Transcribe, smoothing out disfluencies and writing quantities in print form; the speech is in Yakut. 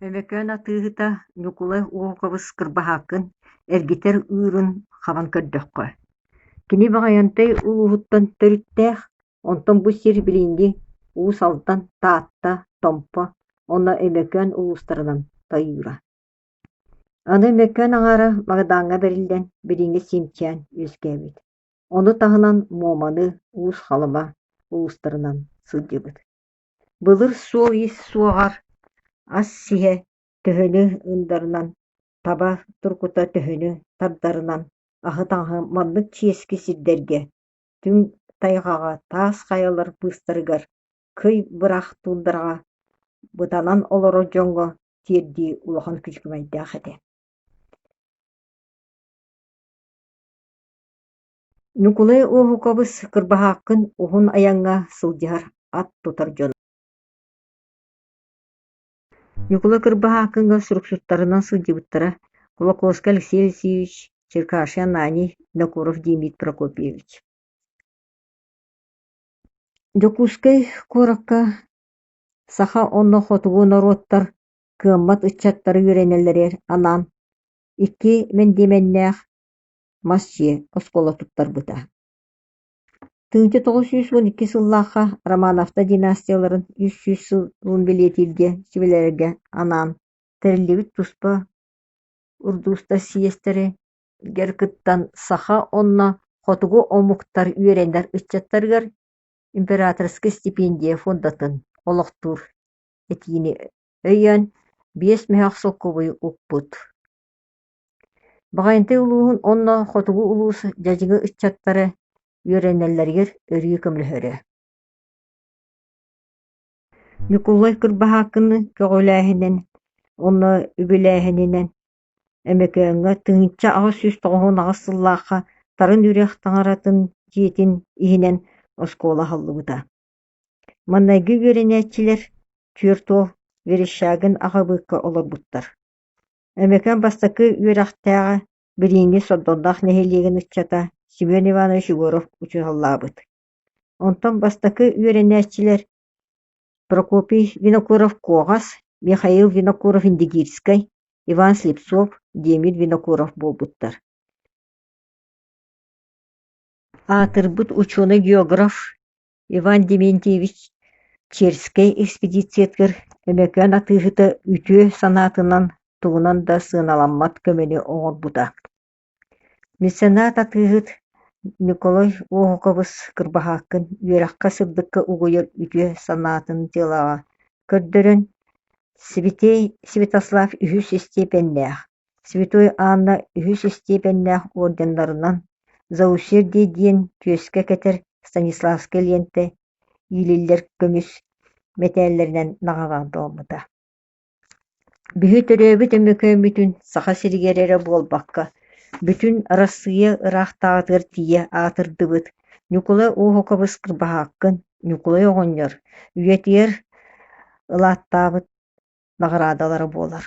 Өймөкөөн атыыһыта Ньукулай Уоһукабыс Кырбаһааккын эргитэр ыырын хабан көрдөххө, кини Баҕайантай улууһуттан төрүттээх, онтон бу сир билиҥҥи Уус Алдан, Таатта, Томпо уонна Өймөкөөн улуустарынан тайыыра. Аны Өймөкөөн аҥаара Магадааҥҥа бэриллэн, билиҥҥи Сиимчээн үөскээбит. Ону таһынан Муоманы, Уус Халыма улуустарынан сылдьыбыт. Былыр суол-иис суоҕар ас сиһэ төһөнү ындарынан, таба туркута төһөнү тардарынан аһы-таҥаһы маннык чиэски сирдэргэ, түҥ тайҕаҕа таас хайалар быыстарыгар, кый быраах туундараҕа бытанан олорор дьоҥҥо тиэрдии улахан күчүмэҕэйдээх этэ. Ньукулай Уоһукабыс Кырбаһааккын уһун айаҥҥа сылдьыһар ат тутар дьоно Ньукулай Кырбаһааккыҥҥа суруксуттарынан сылдьыбыттара Кулаковскай Алексей Алексеевич, Черкашин Ананий, Винокуров Демид Прокопьевич. Дьокуускай куоракка саха уонна хотугу норуоттар кыаммат ыччаттара үөрэнэллэригэр анаан икки мэндиэмэннээх мас дьиэ оскуола туттарбыта. 1912 сыллаахха Романовтар династияларын 300 сылын бэлиэтииргэ сүбэлэргэ анаан тэриллибит туспа урдуустар съезтэригэр кыттан саха уонна хотугу омуктар үөрэнэр ыччаттарыгар императорскай стипендия фондатын олохтуур этиини өйөөн биэс мөһөөх солкуобайы укпут. Баҕайынтай улууһун уонна хотугу улуус дьадьыгы ыччаттара үөрэнэллэригэр өрүү көмөлөһөрө. Ньукулай Кырбаһааккыны көҕүлээһинэн уонна үбүлээһининэн Өймөкөөҥҥө 1898 сыллаахха Тарын үрэх таҥаратын дьиэтин иһинэн оскуола аһыллыбыта. Маҥнайгы үөрэнээччилэр түөрт уол Верещагин аҕабыыкка олорбуттар. Өймөкөөн бастакы үөрэхтээҕэ, билиҥҥи Сордоҥноох нэһилиэгин ыччата Семен Иванович Егоров учууталлаабыт. Онтон бастакы үөрэнээччилэр Прокопий Винокуров-Куоҕас, Михаил Винокуров-Индигирскэй, Иван Слепцов, Демид Винокуров буолбуттар. Аатырбыт учуонай-географ Иван Дементьевич Черскэй экспедициятыгар Өймөкөөн атыыһыта үтүө санаатынан тугунан да сыаналаммат көмөнү оҥорбута. Меценат атыыһыт Николай Уоһукабыс Кырбаһааккын үөрэххэ-сырдыкка угуйар үтүө санаатын дьыалаҕа көрдөрөн, Сибитиэй Святослав үһүс истиэпэннээх, Святой Анна үһүс истиэпэннээх орденнарынан, «За усердие» диэн түөскэ кэтэр Станиславскай лиэнтэ иилиллэр көмүс мэтээллэринэн наҕараадаламмыта. Биһи төрөөбүт Өймөкөөммүтүн Саха сиригэр эрэ буолбакка, бүтүн Арассыыйа ыраахтааҕытыгар тиийэ аатырдыбыт Ньукулай Уоһукабыс Кырбаһааккын Ньукулай оҕонньор үйэтигэр ылааттаабыт наҕараадалара буолар.